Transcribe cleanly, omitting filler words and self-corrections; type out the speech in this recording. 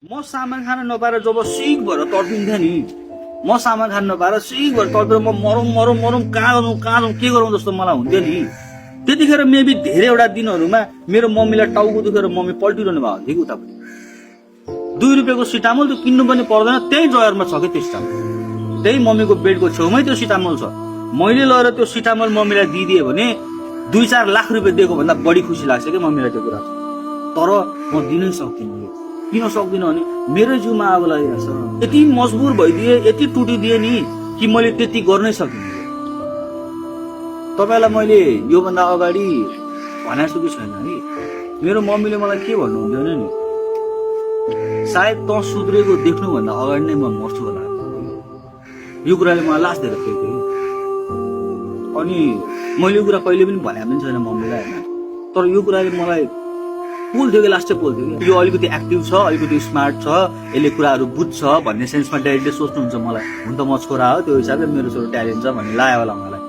म सामान खान नपाएर जब सिक भएर तर्पिन्थेँ नि म सामान खान नपाएर सिक भएर तर्पेर म मरौँ मरौँ मरौँ कहाँ जाउँ के गरौँ जस्तो मलाई हुन्थ्यो नि। त्यतिखेर मेबी धेरैवटा दिनहरूमा मेरो मम्मीलाई टाउको दुखेर मम्मी पल्टिरहनु भएको थियो कि उतापट्टि 2 रुपियाँको सिटामोल त्यो किन्नु पनि पर्दैन, त्यही ड्रयरमा छ कि त्यो सिटामोल, त्यही मम्मीको बेडको छेउमै त्यो सिटामोल छ। मैले लगेर त्यो सिटामोल मम्मीलाई दिइदिएँ भने 2-4 लाख रुपियाँ दिएको भन्दा बढी खुसी लाग्छ कि मम्मीलाई त्यो कुरा। तर म दिनै सक्दिनँ। किन सक्दिनँ भने मेरो जिउमा आगो लागिरहेछ। यति मजबुर भइदिए, यति टुटिदिए नि कि मैले त्यति गर्नै सकिनँ। तपाईँलाई मैले योभन्दा अगाडि भनेको छु कि छैन है, मेरो मम्मीले मलाई के भन्नुहुन्थ्यो नि, सायद त सुध्रेको देख्नुभन्दा अगाडि नै म मर्छु होला। यो कुराले मलाई लास्ट दिएर फेरि। अनि मैले यो कुरा कहिले पनि भने पनि छैन मम्मीलाई होइन, तर यो कुराले मलाई पोल्थ्यो कि लास्टै पोल्थ्यो कि यो अलिकति एक्टिभ छ, अलिकति स्मार्ट छ, यसले कुराहरू बुझ्छ भन्ने सेन्समा डाइरेक्टली सोच्नुहुन्छ मलाई। हुन त म छोरा हो, त्यो हिसाबले मेरो छोरो ट्यालेन्ट छ भन्ने लाग्यो होला मलाई।